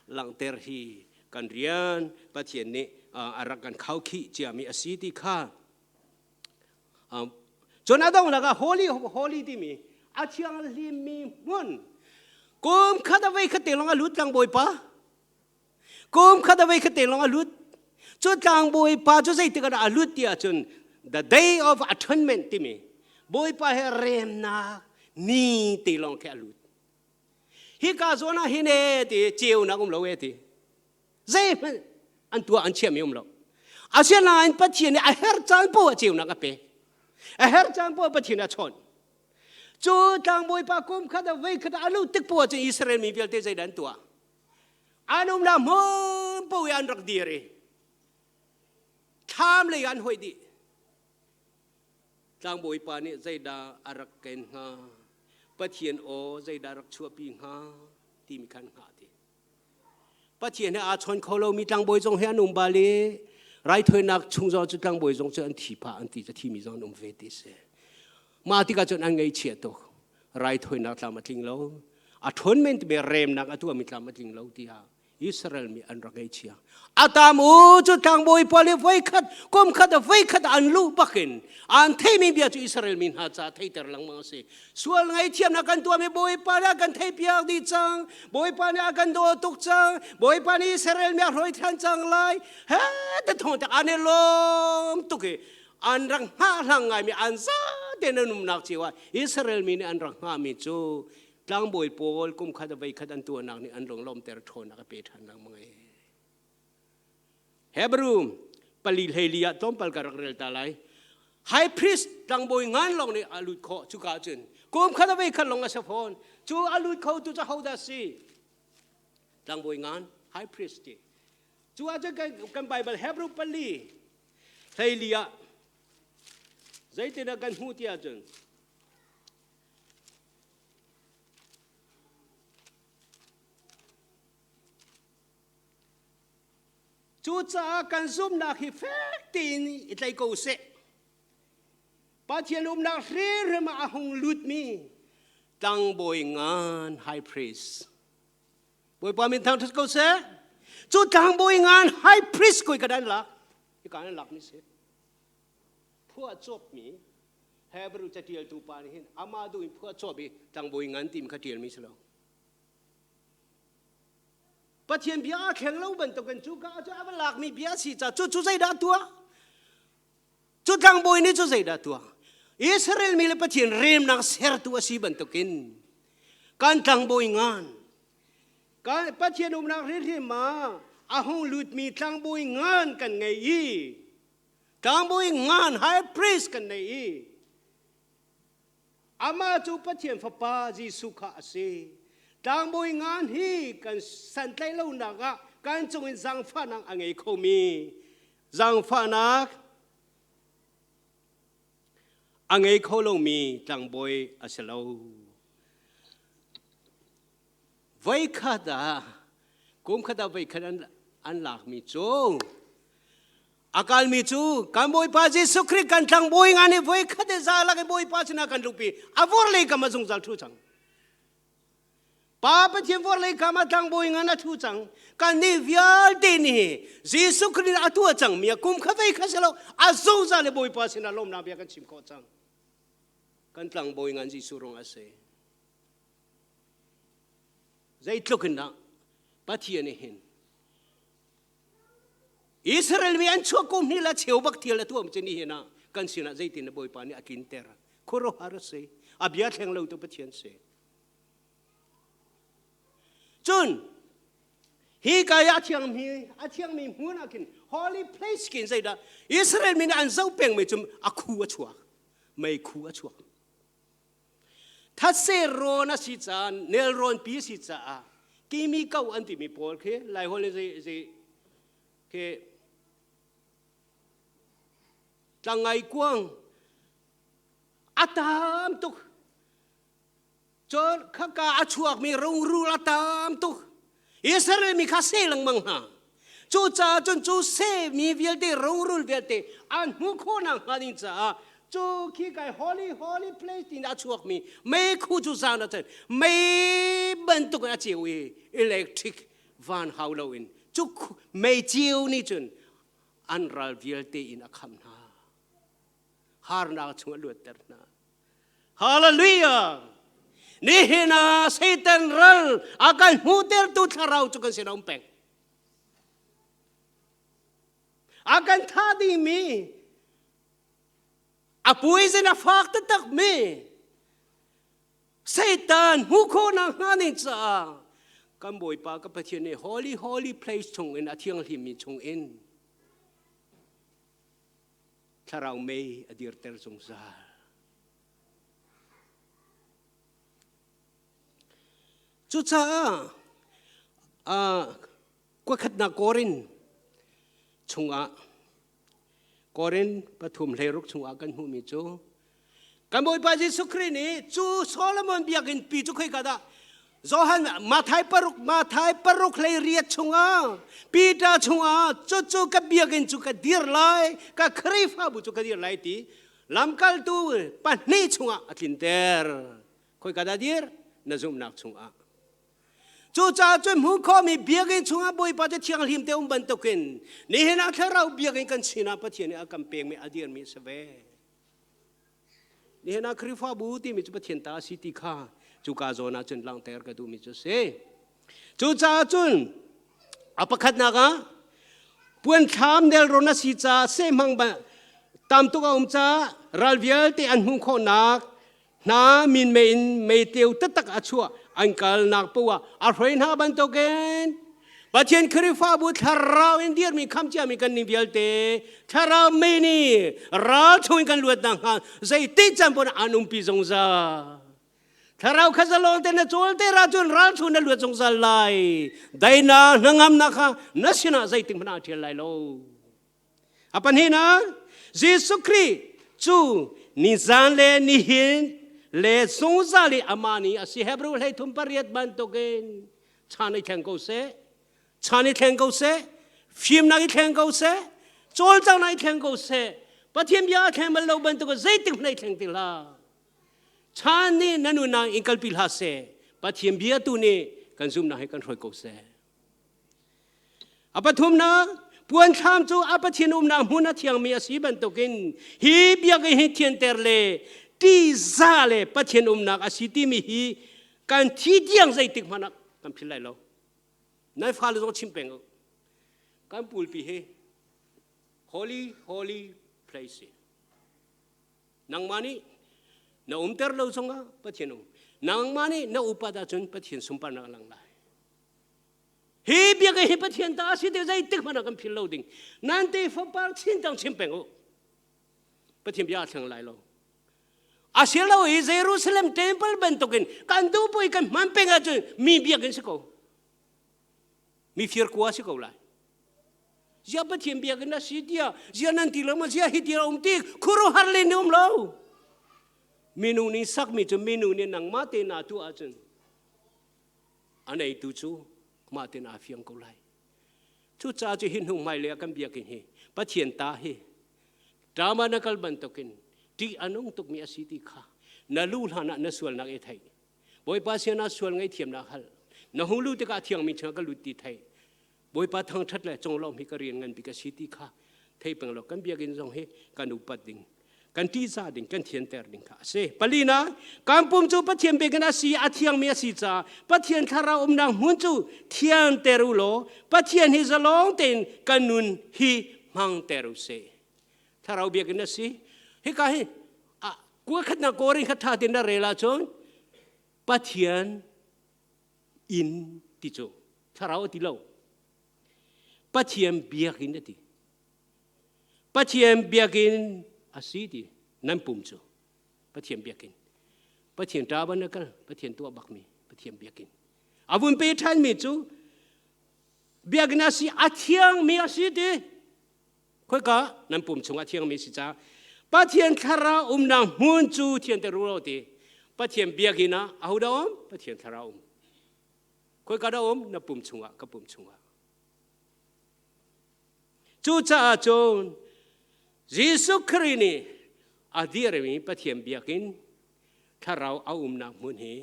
langhter hi kan rian Pathian nih a rak kan khaukhih ciami a si ti kha. Cun a donglak ah holy holy timi a thianghlimmi hmun kum khat a vei khat te lawng a lut tlangbawipa, kum khat a vei khat te lawng a lut. Cu tlangbawipa cu zeitik ah dah a lut ti ahcun the Day of Atonement timi Bawipa he remnak ni te lawng khi a lut. Hika zawn ah hin e ti ceunak um lo e ti zeihmanh an tuah an chiahmi um lo. Asinain Pathian nih a herh caan poah ceunak a pek, a herh caan poah Pathian a chawnh. Cu tlangbawipa kum khat a vei khat a lut tik poah cun Israel mi vialte zeidah an tuah? An umnak hmun paoh i an rak dir i thlam lei an hoih dih. Tlangbawipa nih zeidah a rak ken hnga, Pathian aw zeidah rak chuahpi hnga timi khan hngah ti. Pathian he aa chawn kho lomi tlangbawi zong he an um bal i raithawinak chung zong cu tlangbawi zong cu an thi phah an ti cu thimi zong an um ve ti si. Mah tikah cun an ngaihchia tuk. Raithawinak tlam a tling lo. A ṭhawn men timi remnak a tuahmi tlam a tling lo tiah Israel mi an rak ngaihchia. A tam u cu tlangbawi pawl i voikhat kum khat a voikhat an luh bakin an theimi bia cu Israel mi hna ca theiter lengmang a si. Sual ngaihthiamnak kan tuahmi Bawipa nih a kan theihpiak dih cang. Bawipa nih a kan daw tuk cang. Bawipa nih Israel mi a hruai ṭhan cang lai. He te thong tak an i lawm tuk i an rak hngahhlang ngaimi an zate an umnak cio ah Israel mi nih an rak hngahmi cu tlangbawi pawl kum khat a vei khat an tuahnak nih an lunglawmter ṭhawnnak a pe ṭhan lengmang ai. Hebrew 4:14 ah tlawmpal ka rak rel ta lai. High priest tlangbawi ngan lawng nih a lut khawh cuka cun kum khat a vei khat lawng a si fawn. Cu a lut kho tu cu hodah si? Tlangbawi ngan high priest ti. Cu ahcun kan Bible Hebrew 4:14 ah zeitindah kan hmuh ti ahcun Cucaah kan zumhnak hi fek tein i tlai ko seh. Pathian umnak hrimhrim ah a hung lutmi tlangbawi ngan high priest. Bawipa min thangṭhat ko seh. Cu tlangbawi ngan high priest koi ka dan lak. Hika an lakmi si. Phuah cawpmi. Hebrew catialtu pa nih hin amah duh in phuah cawp i tlangbawi ngan timi kha ṭialmi si lo. Pathian bia aa thleng lo bantukin cuka ah cu a va lakmi bia a si caah cu cu zeidah a tuah? Cu tlangbawi nih cu zeidah a tuah? Israel mi le Pathian remnak sertu a si bantukin kan tlangbawi ngan kan Pathian umnak hrimhrim ah a hung lutmi tlangbawi ngan kan ngei i tlangbawi ngan high priest kan nei i Amah cu Pathian Fapa Jesuh kha a si. Tlangbawi ngan hi kan santlaih lonak ah kan cungin zaangfahnak a ngei khomi zaangfahnak a ngei kho lomi tlangbawi a si lo. Voikhat ah kum khat ah voikhat an lakmi cu A kalmi cu kan Bawipa Jesuh Khrih kan tlangbawi nga nih voi khat za lak i Bawipa sinah kan luhpi a vor lei kam a zungzal ṭhu cang. Pa Pathian vor lei kam ah tlangbawi ngan a ṭhu cang. Kan nih vialte nih Jesuh Khrih a tuah cangmi a kum kha vei kha si lo a zungzal i Bawipa sinah lawmnak bia kan chim khawh cang. Kan tlangbawi ngan Jesuh rung a si. Zeitluk in dah Pathian nih hin Israel mi an chuah kum hnih le cheu bak thil a tuam cu nihin ah kan sinah zeitin na Bawipa nih a tlinter. Khuaruahhar a si. A bia thleng lo tu Pathian si. Cun hi ka i a thiangmi a thiangmi hmun ah khin holy place kin zeidah Israel mi nih an zoh pengmi cu a khu a chuak mei khu a chuak Thatse rawn a si caah nelrawn pi a si caah kimi ko an timi pawl khi Laiholh in zei zei khi tlangai kuang a tam tuk cun khaka a chuakmi rungrul a tam tuk Israel mi kha se lengmang hna cucaah cun cu se mi vialte rungrul vialte an hmuh khawhnak hnga ding caah cu khi kai holy holy place tin a chuakmi meikhu cu zan ah cun mei bantuk in a ceu i electric van hau loin cu mei ceu nih cun an ral vialte in a khamh hna harnak chung a luatter hna Hallelujah! Nihin ah Satan ral a kan hmuhtertu thlarau cu kan sin a um peng. A kan thah dingmi a poison a fak taktakmi Satan hmuh khawhnak hnga ning caah kan Bawipa ka Pathian nih holy holy place chung in a thianghlimmi chung in thlarau mei a dirter zungzal. Cucaah kuakhatnak Korin chungah Korin pathum hleiruk chungah kan hmuhmi cu kan Bawipa Jesuh Khrih nih cu Solomon biakinn pi cu khoika dah Johan Mathai paruk Mathai paruk hlei riat chungah Peter chungah cucu ka biakinn cu ka dir lai ka Khrihfabu cu ka dir lai ti lamkaltu pahnih chungah a tlinter khoika dah dir na zumhnak chungah cucaah cun hmuh khawhmi biakinn chungah Bawipa cu thianghlim te um bantukin nihin ah thlarau biakinn kan sinah Pathian nih a kan pekmi a dirmi a si ve Nihin ah Khrihfabu timi cu Pathian ta a si ti kha cuka zawn ah cun langhter ka duhmi cu a si. Cucaah cun a pakhatnak ah puanthlam nelrawn a si caah sehmang tam tuk a um caah ral vialte an hmuh khawhnak hna minmei in meiteu taktak a chuah an kalnak poah a hruai hna bantukin Pathian Khrihfabu thlarau in dirmi khamciami kan ning vialte thlarau mei nih ral chung in kan luat nakhnga zeiti can pon an umpi zungzal. Thlarau kha zalong te na cawl te ra cun ral chung na luat zungzal lai. Daina hnangamnak kha na sinah zeitik hmanh ah ṭhial lai lo. A pahnihnak Jesuh Khrih cu nizan le nihin le zungzal i amah nih a si Hebrew 13 pariat bantukin chan i thleng ko seh chan i thleng ko seh fimnak i thleng ko seh cawlcanghnak i thleng ko seh Pathian bia a thleng bal lo bantuk zeitik hmanh i thleng ti hlah chan nih na nunnak in kalpi hlah seh Pathian bia tu nih kan zumhnak he kan hruai ko seh a pathumnak. Puanthlam cu a Pathian umnak hmun a thiangmi a si bantukin hi biakinn hi thianter le ṭihzah le Pathian umnak a si timi hi kan thi tiang zeitik hmanh ah kan philh lai lo. Nan fale zong chim peng u. Kan pulpi hi holy holy place Nangmah nih na umter lo zongah Pathian um. Nangmah nih na upat ahcun Pathian sunparnak a lang lai. Hi biakinn hi Pathian ta a si ti zeitik hmanh ah kan phil lo ding. Nan te fapar chin tang chim peng u. Pathian bia a thleng lai lo. A si lo i Jerusalem temple bantukin kan duh pui kan hman peng ahcun mi biakinn si ko. Mi fir kua si ko lai. Zia Pathian biakinn a si tiah zia nan ti lo ma zia hi ti a um ti khuaruahhar len ni um lo. Minung nih sakmi cu minung nih nangmah te na tuah ahcun a neitu cu mah tein aa fiang ko lai. Cucaah cu hi hnu hmailei ah kan biakinn hi Pathian ta hi drama na kal bantukin ṭih a nung tukmi a si ti kha na lu hlan ah na sualnak i theih. Bawipa sian ah sual ngaihthiamnak hal. Na hung lu tikah thiangmi chungah ka lut ti theih. Bawipa thangṭhat le conglawmh hi ka rian ngan bik a si ti kha thei peng law kan biakinn zong hi kan upat ding kan ṭihzah ding kan thianter ding kha a si. Palina kan pum cu Pathian biakinn a si a thiangmi a si caah Pathian thlarau umnak hmun cu thianter u law Pathian hi zalong tein kan nun hi hmangter u sih. Thlarau biakinn a si. Hika hi kua khatnak Korin kha ṭha tein na rel ahcun Pathian inn ti cu thlarau a ti lo Pathian biakinn a ti Pathian biakinn a si ti nan pum cu Pathian biakinn Pathian ṭa ban a kal Pathian tuah bakmi Pathian biakinn a vun pe ṭhanmi cu biakinn a si a thiangmi a si ti khoika nan pum chungah thiangmi si ca Pathian thlarau umnak hmun cu thianter u law ti Pathian biakinn ah ahodah um Pathian thlarau um khoika dah um na pum chungah ka pum chungah cucaah cun Jesuh Khrih nih a dirmi Pathian biakinn thlarau a umnak hmun hi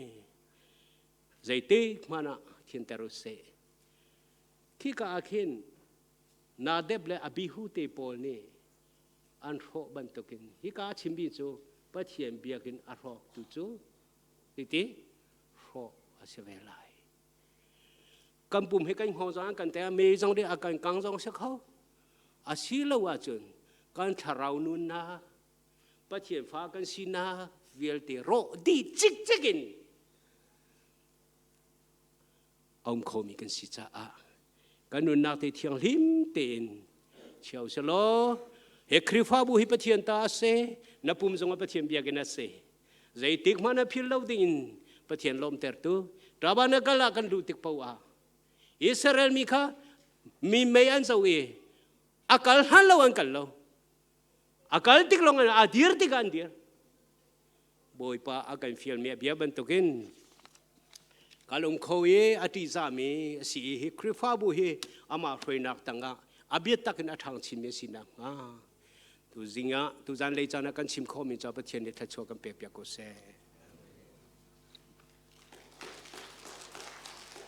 zeitik hmanh ah thianter u sih khika ah khin Nadab le Abihu te pawl nih an hrawh bantukin hika a chimmi cu Pathian biakinn a hrawktu cu titi hrawh a si ve lai. Kan pum hi kan hngawng zong kan te me zong dih a kan kang zong si kho. A si lo ahcun kan thlarau nunnak Pathian fa kan sinak vialte rawh dih cikcek in a um khomi kan si caah kan nunnak te thianghlim tein chia u law he Khrihfabu hi Pathian ta a si na pum zong ah Pathian biakinn a si zeitik hmanh na phil lo ding in Pathian lawmtertu tabernacle ah kan luh tik paoh ah Israel mi kha mi mei an zo i a kal hlan lo an kal lo a kal tik lawng a dir tik ah an dir Bawipa a kan fialmi a bia bantukin ka lung kho i a ṭihzahmi a si i hi Khrihfabu hi amah hruainak tangah a biatak in a ṭhang chinmi a si nakhnga tu zing ah tu zanlei caan ah kan chim khawhmi cu Pathian nih thluachuah kan pek piak ko seh.